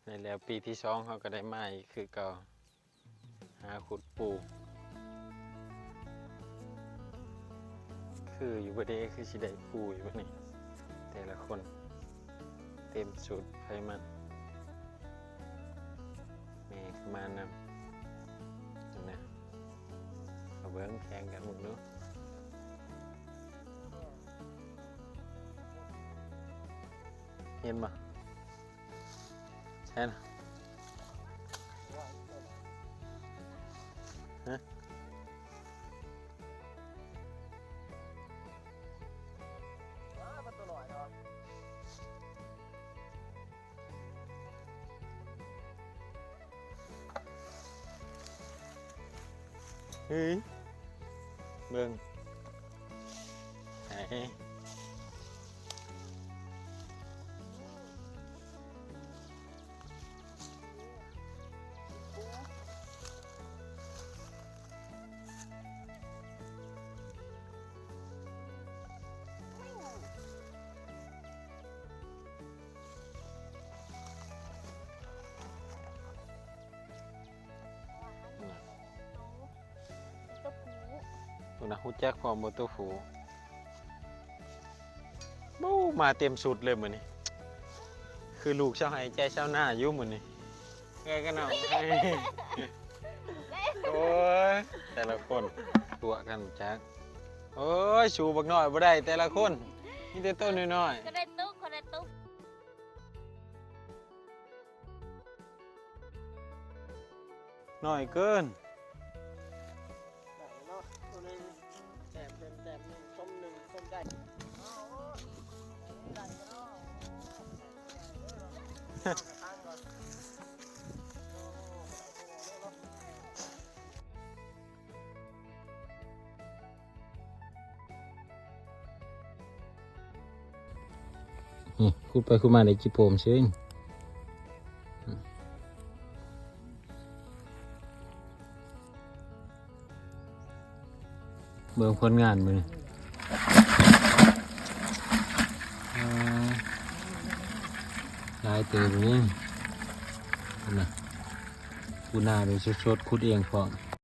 ນີ້ແຫຼະ ປີທີສອງເຮົາກໍໄດ້ມາອີກຄືເກົ່າ ຫາຂຸດປູ. ຄືຢູ່ບໍ່ເດ ຄືຊິໄດ້ປູຢູ່ບໍ່ນີ້ ແຕ່ລະຄົນ ເຕັມຊຸດໃຜມັນ. ແມ່ກໍມານຳ ເຫັນນະ ເອົາເບິ່ງ ແຂ່ງກັນເບິ່ງດູ ເຫັນບໍ່? ໃຊ່ນະ ຮະ? ເຮີ້ຍ ເບິ່ງ ໃຫ້ ໂຕ ໂຕຜູ້ ພຸ້ນນະ ຮູ້ຈັກພ້ອມບໍ່ໂຕຜູ້? ໂອ້ ມາເຕັມຊຸດເລີຍມື້ນີ້ ຄືລູກຊາວໄຮ່ໃຈຊາວນາຢູ່ມື້ນີ້ ເອື້ອຍກັນເອົາ ໂອ້ຍ ແຕ່ລະຄົນຕົວະກັນຈັກ ໂອ້ຍ ສູ້ບັກນ້ອຍບໍ່ໄດ້ແຕ່ລະຄົນ ມີແຕ່ໂຕນ້ອຍໆ ກໍໄດ້ຕຸກ ກໍໄດ້ຕຸກ. ໜ້ອຍເກີນ ໄດ້ເນາະ ໂຕໜຶ່ງ ແຕ້ມເປັນແຕ້ມໜຶ່ງ ສົມໜຶ່ງ ສົມໄດ້ ໄດ້ເນາະ ນີ້ ຂຸດໄປຂຸດມາໄດ້ຈີ່ໂປ່ມເສີຍ ເບິ່ງຜົນງານມື້ນີ້ ອ່າ ຫຼາຍເຕີບຢູ່ນີ້ ພຸ້ນນະ ປູນາແບບສົດໆ ຂຸດເອງພ້ອມ.